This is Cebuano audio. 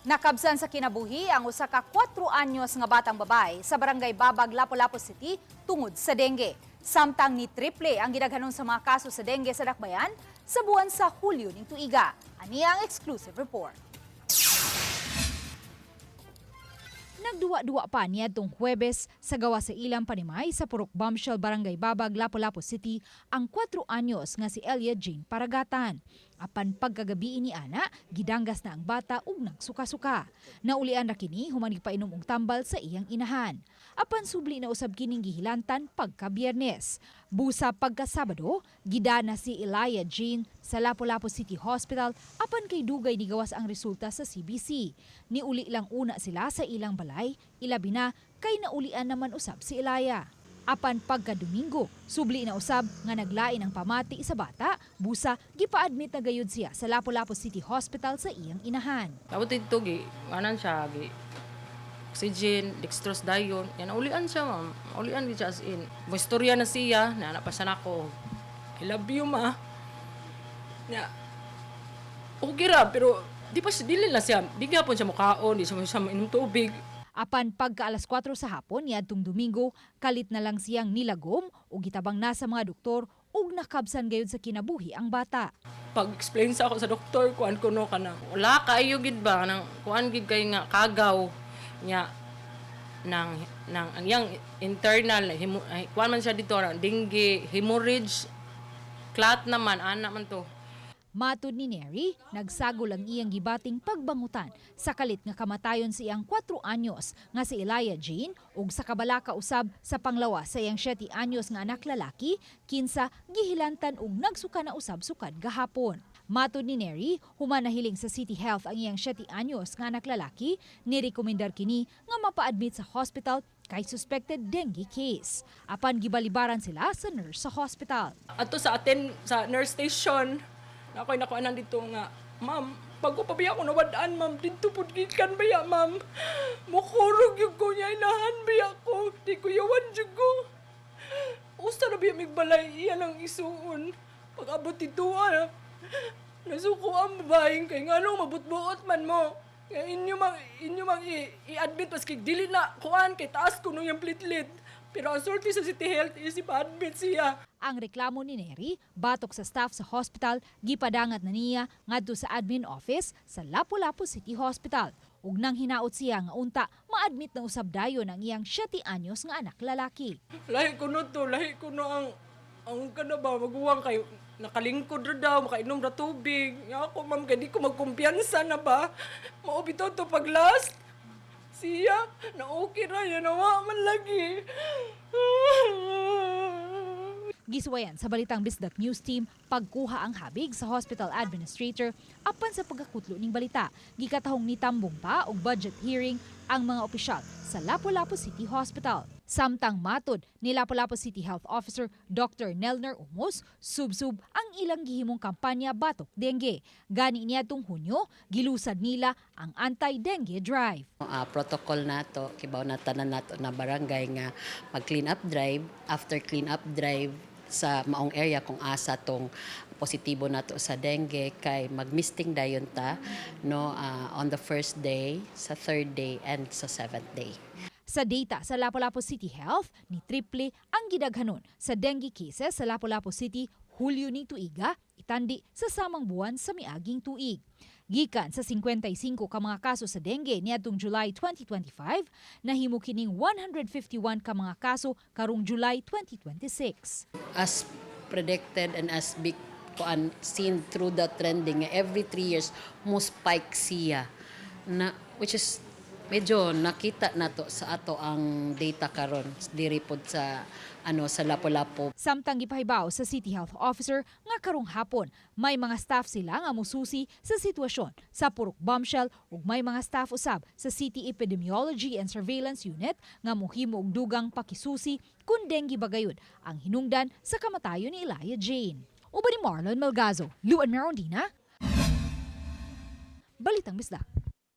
Nakabsan sa kinabuhi ang usa ka 4 anyos nga batang babae sa Barangay Babag, Lapu-Lapu City tungod sa dengue. Samtang ni triple ang gidaghanon sa mga kaso sa dengue sa Dakbayan sa buwan sa Hulyo ning tuiga. Ani ang exclusive report. Nagduwa-duwa pa niadtong Huwebes sa gawa sa ilang panimay sa Purok Bombshell, Barangay Babag, Lapu-Lapu City ang 4 anyos nga si Elia Jane Paragatan. Apan pagkagabi ni ana, gidanggas na ang bata ug nagsuka-suka. Naulian ra kini human painom og tambal sa iyang inahan. Apan subli na usab kining gihilantan pagka Biyernes. Busa pagka Sabado, gidana si Elia Jane sa Lapu-Lapu City Hospital apan kay dugay nigawas ang resulta sa CBC. Niuli lang una sila sa ilang balay, ilabi na kay naulian naman usab si Elia. Apan pagka Domingo, subli na usab nga naglain ang pamati sa bata, busa gipa-admit na gayud siya sa Lapu-Lapu City Hospital sa iyang inahan. Tapos dito, gi, anan siya, gi, oxygen, dextrose dayon. Yan, ulian siya, ma'am. Ulian di siya as in. Mo istorya na siya, na pa siya nako. "I love you, ma." Ya, okay ra, pero di pa siya, dili na siya, di gihapon siya mukaon, di siya mainom tubig. Apan pagka alas 4 sa hapon niadtong Domingo, kalit na lang siyang nilagom ug gitabang na sa mga doktor ug nakabsan gayud sa kinabuhi ang bata. Pag-explain sa ako sa doktor, kuan ko no kana. Wala kaayo gid ba nang kuan gid kay nga kagaw nya nang nang ang yang internal hemo, ay, kuan man siya dito na dengue hemorrhage clot naman ana man to. Matud ni Neri, nagsagol ang iyang gibating pagbangutan sa kalit nga kamatayon sa iyang 4 anyos nga si Elia Jane ug sa kabalaka usab sa panglawa sa iyang 7 anyos nga anak lalaki, kinsa gihilantan ug nagsuka na usab sukad gahapon. Matud ni Neri, human nahiling sa City Health ang iyang 7 anyos nga anak lalaki, nirekomendar kini nga mapa-admit sa hospital kay suspected dengue case. Apan gibalibaran sila sa nurse sa hospital. Ato sa atin sa nurse station na ako'y nakuanan dito nga, "Ma'am, bago pa biya ako nawad-an, ma'am, dito pud gikan baya, ma'am. Mukurog yung ko niya, inahan biya ko, di ko yawan jud ko. Usa na biya mig balay, iya lang isuon. Pag abot dito, ah, nasuko ang babaeng kay nganong mabutbuot man mo. Nga inyo mang i-admit maski dili na kuan kay taas kuno yung platelet." Pero ang sulti sa City Health is ipa-admit siya. Ang reklamo ni Neri, batok sa staff sa hospital, gipadangat na niya ngadto sa admin office sa Lapu-Lapu City Hospital. Ug nang hinaot siya nga unta ma-admit na usab dayon ang iyang 7 anyos nga anak lalaki. Lahi ko no to, lahi ko no ang kana ba maguwang kay nakalingkod ra daw, makainom ra tubig. Nga ako, ma'am, kay di ko magkumpiyansa na ba. Mao bitaw to pag last. Siya, na okay ra yan, nawa man lagi. Gisuwayan sa Balitang Bisdak News Team pagkuha ang habig sa hospital administrator, apan sa pagkakutlo ning balita, gikatahong ni tambong pa og budget hearing ang mga opisyal sa Lapu-Lapu City Hospital. Samtang matod ni Lapu-Lapu City Health Officer Dr. Nelner Umos, subsub ang ilang gihimong kampanya batok dengue. Gani niadtong Hunyo, gilusad nila ang anti-dengue drive. Protocol nato, kibaw na tanan nato na barangay nga mag clean up drive. After clean up drive sa maong area kung asa tong positibo nato sa dengue kay magmisting dayon ta no, on the first day, sa third day and sa seventh day. Sa data sa Lapu-Lapu City Health, ni triple ang gidaghanon sa dengue cases sa Lapu-Lapu City Hulyo ni tuiga, itandi sa samang buwan sa miaging tuig. Gikan sa 55 ka mga kaso sa dengue niadtong July 2025, nahimo kining 151 ka mga kaso karong July 2026. As predicted and as big kuan seen through the trending nga every 3 years mo spike siya na, which is medyo nakita nato sa ato ang data karon diri pod sa ano sa Lapu-Lapu. Samtang gipahibaw sa City Health Officer nga karong hapon may mga staff sila nga mususi sa sitwasyon sa Purok Bombshell ug may mga staff usab sa City Epidemiology and Surveillance Unit nga mohimo og dugang pakisusi kung dengue ba gayud ang hinungdan sa kamatayon ni Elia Jane. Uban ni Marlon Melgazo, Luan Merondina, Balitang Bisdak.